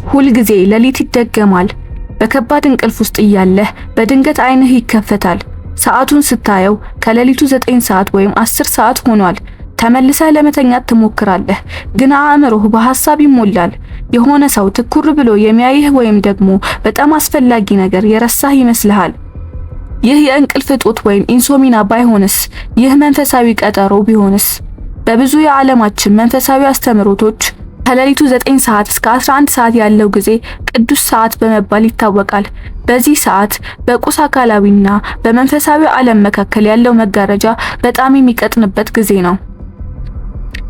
ሁልጊዜ ሌሊት ይደገማል። በከባድ እንቅልፍ ውስጥ እያለህ በድንገት ዓይንህ ይከፈታል። ሰዓቱን ስታየው ከሌሊቱ 9 ሰዓት ወይም 10 ሰዓት ሆኗል። ተመልሰህ ለመተኛት ትሞክራለህ፣ ግን አእምሮህ በሐሳብ ይሞላል። የሆነ ሰው ትኩር ብሎ የሚያይህ ወይም ደግሞ በጣም አስፈላጊ ነገር የረሳህ ይመስልሃል። ይህ የእንቅልፍ እጦት ወይም insomnia ባይሆንስ? ይህ መንፈሳዊ ቀጠሮ ቢሆንስ? በብዙ የዓለማችን መንፈሳዊ አስተምህሮቶች ከሌሊቱ 9 ሰዓት እስከ 11 ሰዓት ያለው ጊዜ ቅዱስ ሰዓት በመባል ይታወቃል። በዚህ ሰዓት በቁስ አካላዊና በመንፈሳዊ ዓለም መካከል ያለው መጋረጃ በጣም የሚቀጥንበት ጊዜ ነው።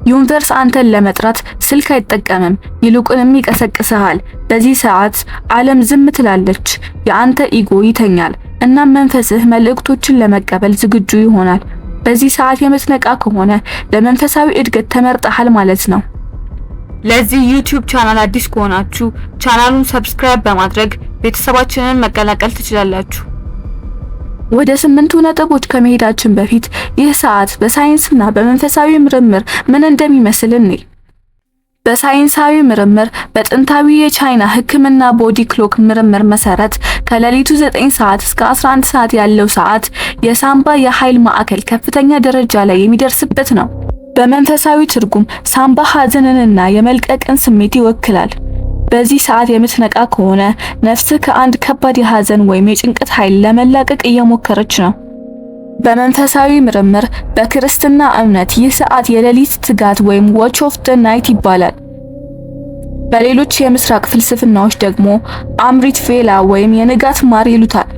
Universe አንተን ለመጥራት ስልክ አይጠቀምም፣ ይልቁንም ይቀሰቅስሃል። በዚህ ሰዓት ዓለም ዝም ትላለች፣ የአንተ ego ይተኛል፣ እናም መንፈስህ መልእክቶችን ለመቀበል ዝግጁ ይሆናል። በዚህ ሰዓት የምትነቃ ከሆነ ለመንፈሳዊ እድገት ተመርጠሃል ማለት ነው። ለዚህ YouTube channel አዲስ ከሆናችሁ ቻናሉን subscribe በማድረግ ቤተሰባችንን መቀላቀል ትችላላችሁ። ወደ ስምንቱ ነጥቦች ከመሄዳችን በፊት ይህ ሰዓት በሳይንስና በመንፈሳዊ ምርምር ምን እንደሚመስል እንይ። በሳይንሳዊ ምርምር በጥንታዊ የቻይና ሕክምና body clock ምርምር መሰረት ከሌሊቱ 9 ሰዓት እስከ 11 ሰዓት ያለው ሰዓት የሳምባ የኃይል ማዕከል ከፍተኛ ደረጃ ላይ የሚደርስበት ነው። በመንፈሳዊ ትርጉም ሳምባ ሐዘንንና የመልቀቅን ስሜት ይወክላል። በዚህ ሰዓት የምትነቃ ከሆነ ነፍስህ ከአንድ ከባድ የሐዘን ወይም የጭንቀት ኃይል ለመላቀቅ እየሞከረች ነው። በመንፈሳዊ ምርምር በክርስትና እምነት ይህ ሰዓት የሌሊት ትጋት ወይም watch of the night ይባላል። በሌሎች የምስራቅ ፍልስፍናዎች ደግሞ አምሪት ቬላ ወይም የንጋት ማር ይሉታል።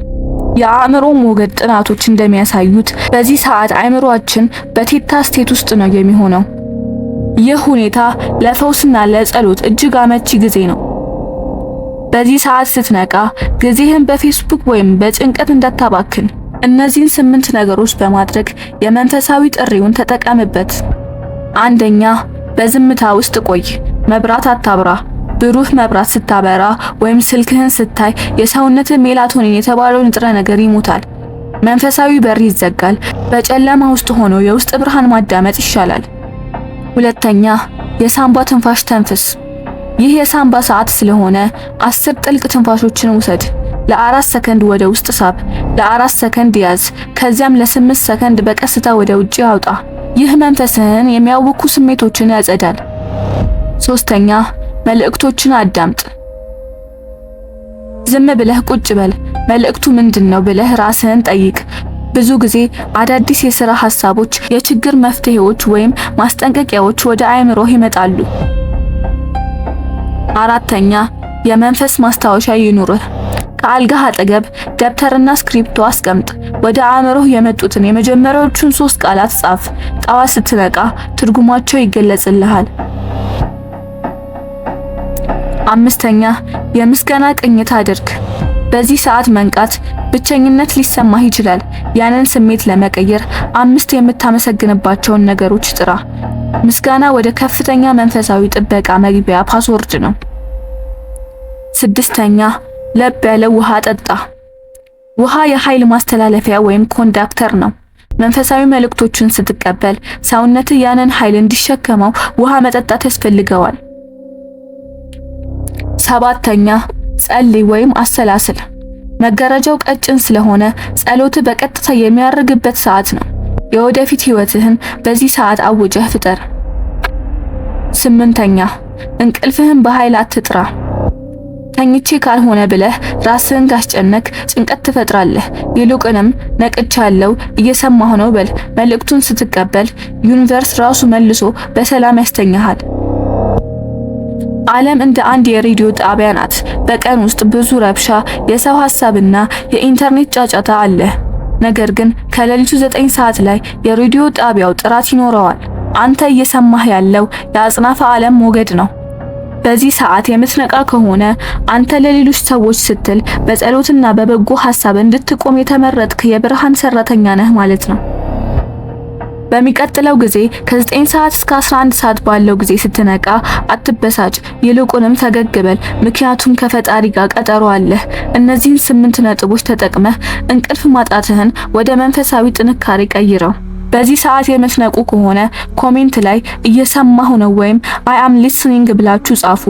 የአእምሮ ሞገድ ጥናቶች እንደሚያሳዩት በዚህ ሰዓት አእምሮአችን በ theta state ውስጥ ነው የሚሆነው። ይህ ሁኔታ ለፈውስና ለጸሎት እጅግ አመቺ ጊዜ ነው። በዚህ ሰዓት ስትነቃ ጊዜህን በፌስቡክ ወይም በጭንቀት እንዳታባክን። እነዚህን ስምንት ነገሮች በማድረግ የመንፈሳዊ ጥሪውን ተጠቀምበት። አንደኛ፣ በዝምታ ውስጥ ቆይ። መብራት አታብራ። ብሩህ መብራት ስታበራ ወይም ስልክህን ስታይ የሰውነትህ ሜላቶኒን የተባለው ንጥረ ነገር ይሞታል። መንፈሳዊ በር ይዘጋል። በጨለማ ውስጥ ሆኖ የውስጥ ብርሃን ማዳመጥ ይሻላል። ሁለተኛ፣ የሳምባ ትንፋሽ ተንፍስ። ይህ የሳምባ ሰዓት ስለሆነ 10 ጥልቅ ትንፋሾችን ውሰድ። ለ4 ሰከንድ ወደ ውስጥ ሳብ፣ ለ4 ሰከንድ ያዝ፣ ከዚያም ለ8 ሰከንድ በቀስታ ወደ ውጭ አውጣ። ይህ መንፈስህን የሚያውኩ ስሜቶችን ያጸዳል። ሶስተኛ፣ መልእክቶችን አዳምጥ። ዝም ብለህ ቁጭ በል። መልእክቱ ምንድነው ብለህ ራስህን ጠይቅ። ብዙ ጊዜ አዳዲስ የሥራ ሐሳቦች፣ የችግር መፍትሄዎች ወይም ማስጠንቀቂያዎች ወደ አእምሮህ ይመጣሉ። አራተኛ፣ የመንፈስ ማስታወሻ ይኑርህ። ከአልጋህ አጠገብ ደብተርና እስክሪብቶ አስቀምጥ። ወደ አእምሮህ የመጡትን የመጀመሪያዎቹን ሶስት ቃላት ጻፍ። ጠዋት ስትነቃ ትርጉማቸው ይገለጽልሃል። አምስተኛ፣ የምስጋና ቅኝት አድርግ። በዚህ ሰዓት መንቃት ብቸኝነት ሊሰማህ ይችላል። ያንን ስሜት ለመቀየር አምስት የምታመሰግንባቸውን ነገሮች ጥራ። ምስጋና ወደ ከፍተኛ መንፈሳዊ ጥበቃ መግቢያ password ነው። ስድስተኛ፣ ለብ ያለ ውሃ ጠጣ። ውሃ የኃይል ማስተላለፊያ ወይም conductor ነው። መንፈሳዊ መልእክቶችን ስትቀበል ሰውነትህ ያንን ኃይል እንዲሸከመው ውሃ መጠጣት ያስፈልገዋል። ሰባተኛ፣ ጸልይ ወይም አሰላስል። መጋረጃው ቀጭን ስለሆነ ጸሎትህ በቀጥታ የሚያርግበት ሰዓት ነው። የወደፊት ህይወትህን በዚህ ሰዓት አውጀህ ፍጠር። ስምንተኛ፣ እንቅልፍህን በኃይል አትጥራ። ተኝቼ ካልሆነ ብለህ ራስህን ካስጨነክ ጭንቀት ትፈጥራለህ። ይልቁንም ነቅቻለሁ፣ እየሰማሁ ነው በል። መልእክቱን ስትቀበል universe ራሱ መልሶ በሰላም ያስተኛሃል። ዓለም እንደ አንድ የሬዲዮ ጣቢያ ናት። በቀን ውስጥ ብዙ ረብሻ፣ የሰው ሐሳብና የኢንተርኔት ጫጫታ አለ። ነገር ግን ከሌሊቱ 9 ሰዓት ላይ የሬዲዮ ጣቢያው ጥራት ይኖረዋል። አንተ እየሰማህ ያለው የአጽናፈ ዓለም ሞገድ ነው። በዚህ ሰዓት የምትነቃ ከሆነ አንተ ለሌሎች ሰዎች ስትል በጸሎትና በበጎ ሐሳብ እንድትቆም የተመረጥክ የብርሃን ሰራተኛ ነህ ማለት ነው። በሚቀጥለው ጊዜ ከ9 ሰዓት እስከ 11 ሰዓት ባለው ጊዜ ስትነቃ አትበሳጭ፣ ይልቁንም ፈገግ በል። ምክንያቱም ከፈጣሪ ጋር ቀጠሮ አለህ። እነዚህን ስምንት ነጥቦች ተጠቅመህ እንቅልፍ ማጣትህን ወደ መንፈሳዊ ጥንካሬ ቀይረው። በዚህ ሰዓት የምትነቁ ከሆነ comment ላይ እየሰማሁ ነው ወይም "I am listening" ብላችሁ ጻፉ።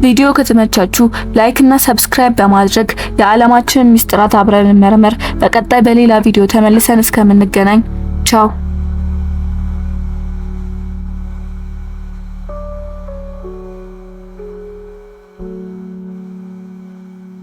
ቪዲዮ ከተመቻችሁ like እና subscribe በማድረግ የዓለማችንን ሚስጥራት አብረን እንመርምር። በቀጣይ በሌላ ቪዲዮ ተመልሰን እስከምንገናኝ ቻው።